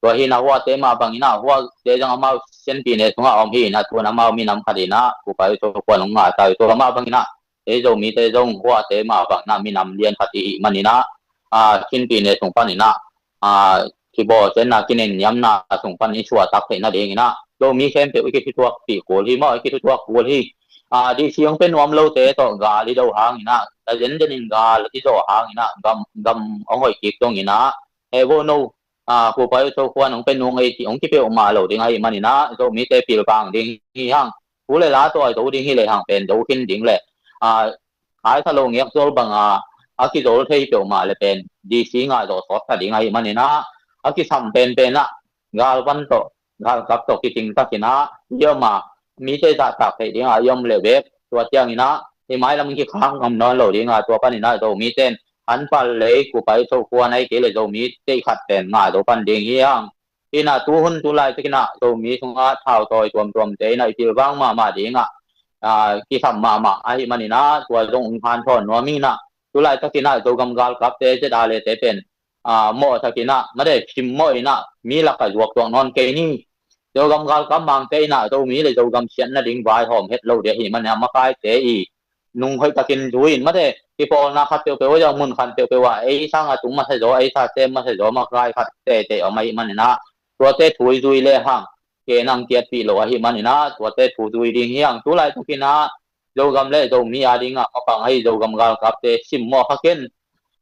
Tua hi in ah Huate mah bangin ah Huate zong amau Sian pine sungah om hi in ah tun amau minam khat in ah Pu Pai U Tho Khuan hong ngah ta hi. Tua mah bangin ah ei Zomite zong Huate mah bangin ah minam lian khat i hih manin ah, ah, Chin pine sung panin ah, ah, kibawlsiatna, kinenniamna sung pan i suahtak theih nadingin ah Zomi khempeuh i kithutuakpih kul hi maw, i kithutuak kul hi. Ah, D C hong pe nuam lote tawh gal i do hangin ah, a zenzen in gal i zawh hangin ah gam, gam hong hoih kik zongin ah, he vo no, ah, Pu Pai U Tho Khuan hong pe nung ei cih hong kipeuhmah lo ding ahih manin ah Zomite pilvang ding hi hang. Thu le la tawh a zo ding hi lehang pen zo khin ding le, ah, Khaisa lo ngek zol banga a kizol thei peuhmah le pen D C ngah zawh sawt ta ding ahih manin ah, a kisam penpen ah galvan tawh, galkap tawh kicing takin ah i om a, mite zahtak theih ding ah i om le bek. Tua ciangin ah i mailam in kikhak ngam nawn lo ding a, tua panin ah Zomite in anpal lei, Pu Pai U Tho Khuan ahih kei le Zomi teih khat pen ngah zo pan ding hi hang. Hi in ah tuhun tulaitakin ah Zomi sungah thautawi tuamtuamte in ah i pilvang mahmah ding ah, ah, kisam mahmah ahih manin ah tua zong hong hanthawn nuam hi in ah, tulaitakin ah Zogam galkapte, Z R A te pen, ah, mawhtakin ah mate simmawh in ah mi lakah zuaktuak nawn kei ni. Zogam galkap mangte in ah Zomi le Zogam siatna ding vaihawm het lo ding ahih manin ah makaite i nung hoihtakin zui in mate, kipawlna khat peuhpeuh, a mun khat peuhpeuh ah ei sanga tung masa zaw, ei sa sem masa zaw makai khat teitei om ahih manin ah tuate thu i zui lehang ke nang kiatpih lo ahih manin ah tuate thu zui ding hi hang. Tulaitakin ah Zogam le Zomi a dingah mapang ahi Zogam galkapte simmawh kha ken.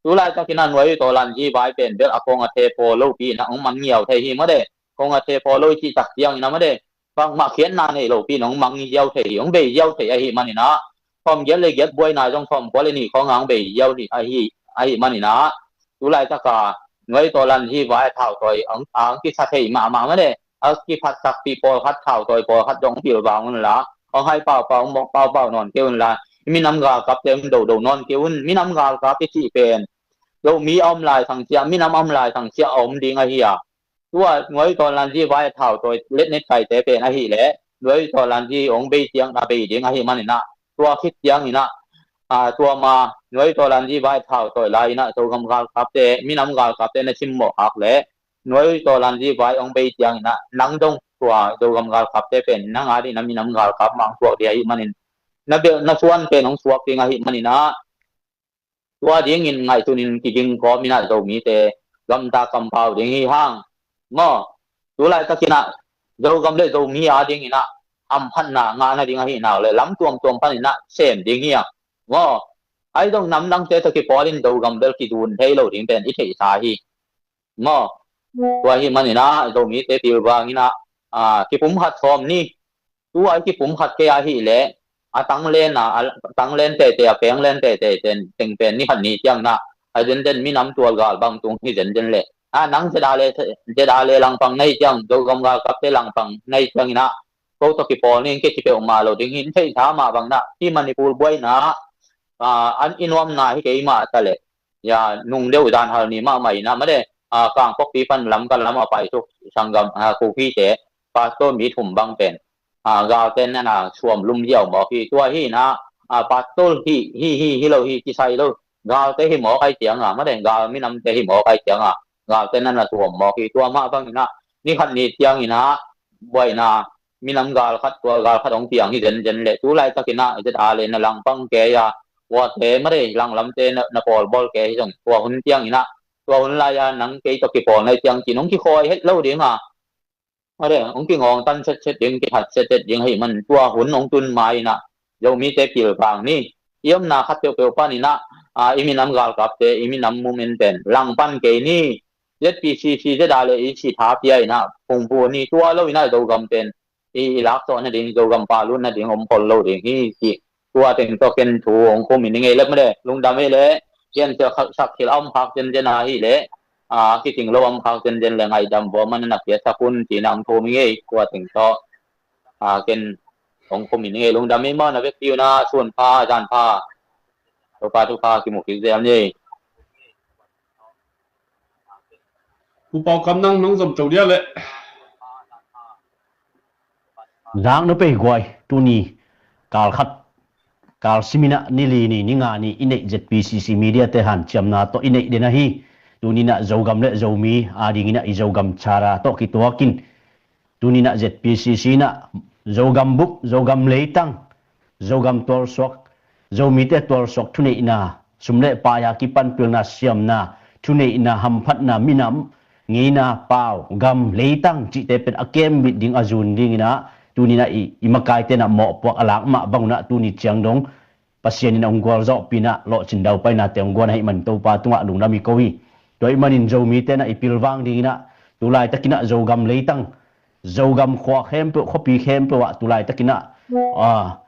Tulaitakin ah Nuai U Tawlan Zi Vai pen bel a kong a the pawl lopi in ah hong man ngiau thei hi mate. Kong a the pawl lo i cihtak ciangin ah mate, bangmah khiatna nei lopi in hong mang ziau thei hi, hong bei ziau thei ahih manin ah, khawm giat le giat buaina zong khawm kua le nih khawng a hong bei ziau hi ahih, ahih manin ah, tulaitaka Nuai U Tawlan Zi Vai a thautawi ang, ang kisa thei mahmah mate, a kiphatsakpih pawlkhat, thautawi pawlkhat zong pilvang unla, hong hai paupau, hong mawk paupau nawn kei unla, minam galkapte hong dodo nawn kei un. Minam galkap i cih pen Zomi a om lai sangsia, minam a om lai sangsia a om ding ahi a, tua Nuai U Tawlan Zi Vai a thautawi letnet kaite pen ahih leh Nuai U Tawlan Zi hong bei ciang a bei ding ahih manin ah, tua khit ciangin ah, ah, tua ma Nuai U Tawlan Zi Vai a thautawi lai in ah Zogam galkapte, minam galkapte na simmawh khak leh Nuai U Tawlan Zi Vai hong bei ciangin ah nang dong tua Zogam galkapte pen nang a dingin ah minam galkap mah hong suak ding ahih manin, na bel na suan pen hong suak ding ahih manin ah, tua dingin ngaihsun in kiging kawm in ah Zomite gamta kampau ding hi hang. Maw, tulaitakin ah Zogam le Zomi a dingin ah hamphatna ngah nading ahih nak leh lam tuamtuam panin ah sem ding hi hang. Maw, ahi zong namdangte tawh kipawl in Zogam bel kidun thei lo ding pen i theihsa hi. Maw, tua hi maninah Zomite pilvang inah, ah, kipum khat sawm ni. Tua i kipum khat kei ahih leh a tanglen a, a tanglen tete, a penglen tete teng pen ni khat ni cianginah a zenzen minam tualgal bang tung hi zenzen leh, a nang ZRA, ZRA langpang na hi ciang, Zogam galkapte langpang na hi cianginah ko tawh kipawl ning kei ci peuhmah lo ding hi. In theihsa mah banginah hi Manipur buaina, ah, an i nuamna hi kei mah ta leh, ya, nung deuh zan hal ni mahmah inah made, ah, Kangpokpi pan Lamka lam a pai suk sanggam, ah, Kukite pastor mi thum bang pen, ah, galte nana suam lum ziau mawk hi. Tua hi inah, ah, pastor hi, hi, hi, hi lo hi, kisai lo. Galte hi mawk ai cianga, made, gal minamte hi mawk ai cianga, galte nana suam mawk hi. Tua mah banginah ni khat ni cianginah buaina minam gal khat, tua gal khat hong piang hi zenzen leh, tu laitakinah ZRA le na langpang kei a, kuate made langlamte na, na pawlbawl kei hi zong, tua hun cianginah, tua hun lai-a nang kei tawh kipawl na hi ciang ci-in hong kikhawi het lo dinga, made, hong kingawng tan setset ding, kithat setset ding hi man, tua hun hong tun ma inah Zomite pilvang ni. I omna khat peuhpeuh paninah, ah, i minam galkapte, i minam mumin pen langpan kei ni. ZPCC ZRA le i sitha pia inah phungphu ni. Tua lo inah Zogam pen i, i laksawh nading, Zogam pa lut nading om khol lo ding hi ci. Tua teng tawh ken thu hong khum in i ngei lep made, lungdam ei leh, ken sia sak thil a om khak zenzen ahih leh, a, kiting lo a om khak zenzen leh ngaihdam vua man na piasak un ci-in hong thum i ngei. Tua teng tawh, a, ken hong khum in i ngei. Lungdam ei maw, na vekpi unah sun pha, zan pha, Topa thupha kimu kik zel ni. Pu Pau Kam, nang nong zom to dia leh. Zang no pei guai, tuni kal khat, kal siminah ni li ni, ni nga ni i neih ZPCC media te hanciamna tawh i neih den ahi. Tuninah Zogam le Zomi adinginah i Zogam Charter tawh kituakin, tuninah ZPCC inah Zogam bup, Zogam leitang, Zogam tualsuak, Zomite tualsuak thuneihna, sum le pai a kipan pilna siamna, thuneihna, hamphatna, minam ngeina, pau, gam, leitang cihte pen a kembit ding, a zun dinginah tuninah i, i makaite inah mawhpuak a lak mah bangunah tuni ciang dong Pasian in hong gualzawhpih inah lawhcin daupainate hong guan ahih man Topa tungah lungdam i ko hi. Tua ahih manin Zomite inah i pilvang dinginah tu laitakinah Zogam leitang, Zogam khua khempeuh, khuapi khempeuh ah tu laitakinah, ah,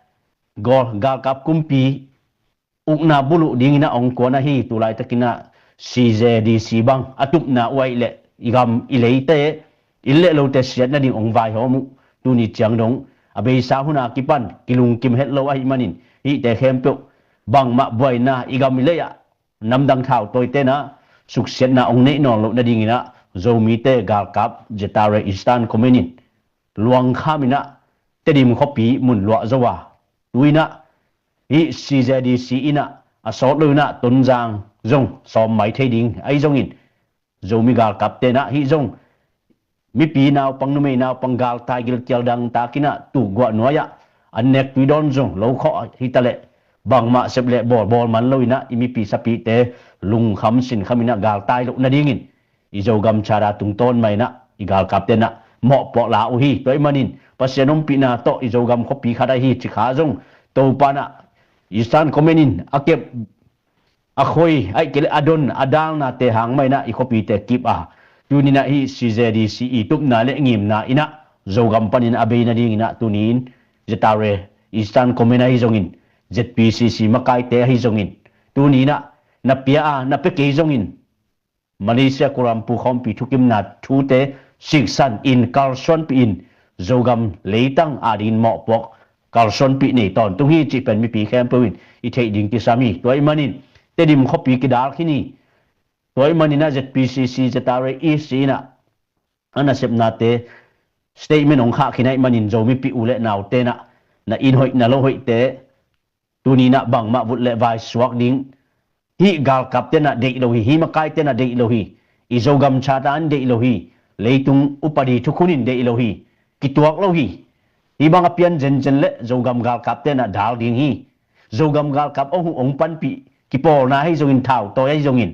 gawl, galkap kumpi ukna buluh dinginah hong kuan ahi. Tu laitakinah CZDC bang a tupna uh ahih leh i gam i leite, inn le lote siat nading hong vaihawm uh. Tuni ciang dong a beisa hun a kipan kilungkim het lo ahih manin hihte khempeuh bangmah buaina i gam i lei ah namdang thautawite inah suksiatna hong neih nawn loh nadinginah Zomite galkap ZRA Eastern Command in luangkham inah Tedim khuapi mun luah zo a, tu inah hih CZDC inah a sawt lo inah Tonzang zong sawm mai thei ding ahi zongin, Zomi galkapte inah hih zong mipi naupang, numei naupang galtai gilkial dangtak inah tuguah nuai-ah an nek tui dawn zong lo khawh hitaleh bangmah sep le bawl bawl man lo inah i mipi sapite lungkham sinkham inah galtai loh nadingin i Zogam Charter tungtawn mah inah i galkapte inah mawhpuak la uh hi. Tua ahih manin Pasian ompihna tawh i Zogam khuapi khat ahi Cikha zong Topa inah Eastern Command in a kep, a khoi, ahih kei leh a don, a dalnate hang mah inah i khuapite kip a, tuninah hih CZDC i tupna le ngimna inah Zogam panin a bei nadinginah tunin ZRA Eastern Command ahi zongin, ZPCC makaite ahi zongin, tuninah na pia a, na pia kei zongin Malaysia Kuala Lumpur khawmpi thukimna thute siksan in kalsuanpih in Zogam leitang adingin mawhpuak kalsuanpih nei tawntung hi cih pen mipi khempeuh in i theih ding kisam hi. Tua ahih manin Tedim khuapi kidal khin hi. Tua ahih maninah ZPCC, ZRA EC inah a nasepnate statement hong khah khin ahih manin Zomipih u le naute inah na inn hoih na lo hoihte tuninah bangmah vut le vai suak ding. Hih galkapte inah deih lo hi, hih makaite inah deih lo hi. I Zogam Charter in deih lo hi. Leitung upadi thukhun in deih lo hi. Kituak lo hi. Hih bang a pian zenzen le Zogam galkapte inah dal ding hi. Zogam galkap hong huh hong panpih kipawlna ahi zongin, thautawi ahi zongin,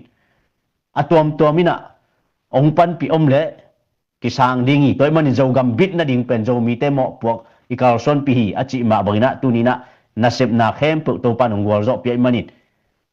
a tuamtuam inah hong panpih om leh kisang ding hi. Tua ahih manin Zogam bit nading pen Zomite mawhpuak i kalsuanpih hi a cih mah banginah tuninah nasepna khempeuh Topa in hong gualzawhpih ahih manin,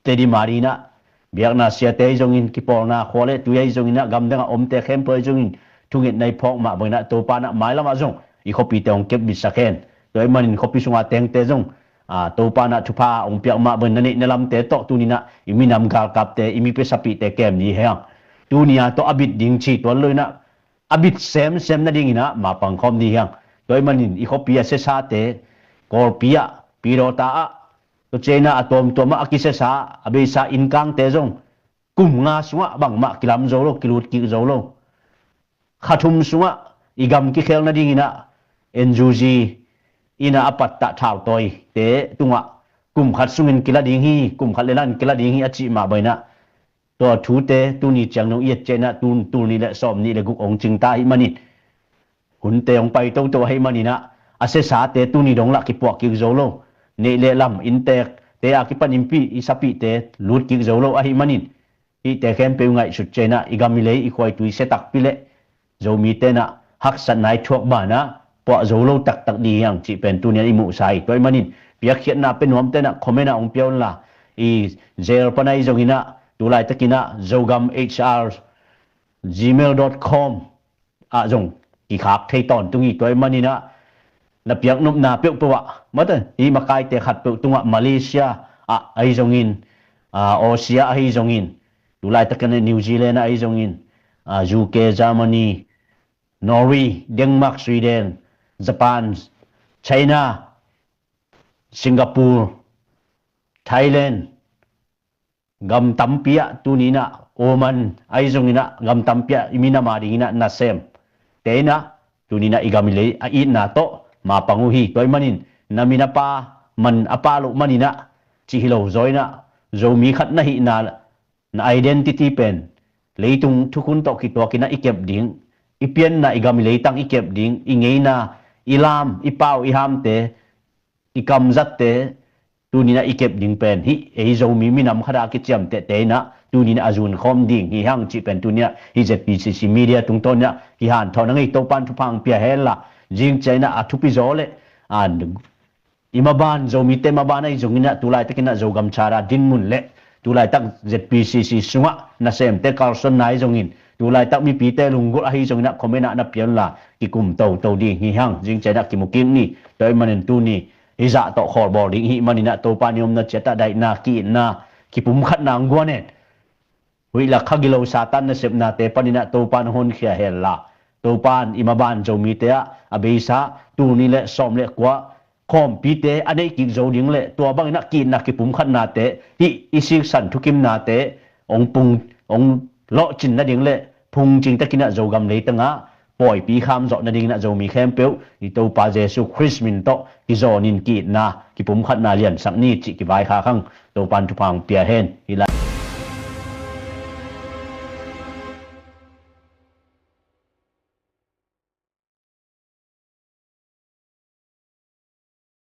Teddy Marina, biakna siate ahi zongin, kipawlna khua le tui ahi zongin ah, gamdang a omte khempeuh ahi zongin, thungetna i phawk mah bangin ah Topa in ah mailam ah zong i khuapite hong kepbitsak hen. Tua ahih manin khuapi sunga tengte zong, a, Topa in ah thupha hong piak mah bangin na neih na lamte tawh tuni in ah i minam galkapte, i mipia sapihte kem ni hi hang. Tuni a tawh a bit ding ci tuan lo in ah, a bit semsem nadingin ah mapang khawm ni hi hang. Tua ahih manin i khuapi a siasate, Kawlpi ah, Pidawta ah, tua ciangin ah a tuamtuam ah a kisiasa, a beisa innkangte zong kum nga sungah bangmah kilam zo lo, kilut kik zo lo. Kha thum sungah i gam kikhel nadingin ah N U G in ah a pattah thaltawite tungah kum khat sungin kila ding hi, kum khat le lan kila ding hi a cih mah bangin ah, tua thute tuni ciang dong i et ciangin ah, tun tul nih le sawm nih le guk hong cing ta ahih manin, hunte hong pai toto ahih manin ah, a siasate tuni dong lah kipuah kik zo lo. Neih le lam, inntekte a kipan innpi i sapihte lut kik zo lo ahih manin, hihte khempeuh ngaihsut ciangin ah, i gam i lei, i khua i tui sia takpi le Zomite in ah haksatna i thuak banah puah zo lo taktak ding hi hang cih pen tuni a i muhsa hi. Tua ahih manin piakkhiatna pia nuamte in ah comment ah hong pia unla, i jail pan ahi zongin ah, tulaitakin ah Zogam H R gmail dot com ah zong kikhak thei tawntung hi. Tua ahih manin ah na piaknopna peuhpeuh ah, mate, hih makaite khatpeuh tungah, Malaysia ah ahi zongin, ah, Aussie ah ahi zongin, tulaitakin ah New Zealand ah ahi zongin, ah, U K, Germany, Norway, Denmark, Sweden, Japan, China, Singapore, Thailand, gam tampi ah tuni in ah, Oman ahi zongin ah, gam tampi ah i minam a dingin ah nasemte in ah, tuni in ah i gam i lei a itna tawh mapang uh hi. Tua ahih manin na min a pa, man a pa loh manin ah cih hi lo, zaw in ah Zomi khat na hihna, na identity pen leitung thukhun tawh kituakin ah i kep ding, i pianna, i gam i leitang i kep ding, i ngeina, i lam, i pau, i hamte, i kamzatte tuni in ah i kep ding pen hih ei Zomi minam khat a kiciamtehte in ah tuni in ah a zunkhawm ding hi hang cih pen tuni in ah hih Z P C C media tungtawn in ah kihanthawn a ngei, Topa'n thupha hong pia hen la, zing ciang in ah a thupi zaw le, a, i maban, Zomite maban ahi zongin ah, tulaitakin ah Zogam Charter dinmun le tulaitak Z P C C sungah nasemte kalsuanna ahi zongin, tulaitak mipite lunggulh ahi zongin ah comment ah na pia unla, kikum toto ding hi hang, zing ciang in ah kimu kik ni. Tua ahih manin tuni hih zah tawh khawlbawl ding i hih manin ah, Topa'n i omna ciat ah daihna, ki-itna, kipumkhatna hong guan hen. Huih lak kha gilo Satan nasepnate panin ah Topa'n hong honkhia hen la, Topa'n i maban Zomite ah a beisa tul nih le sawm le kua khawmpite a neih kik zo ding le, tua bangin ah ki-itna, kipumkhatnate, hih i siksan thukimnate hong pung, hong lawhcin nading le phungcing takin ah Zogam leitang ah pawipi kham zawh nadingin ah Zomi khempeuh i Topa Jesu Khrist min tawh kizawnin ki-itna, kipumkhatna liansak ni cih kivaikhak hang. Topa'n thupha hong pia hen. Hih lai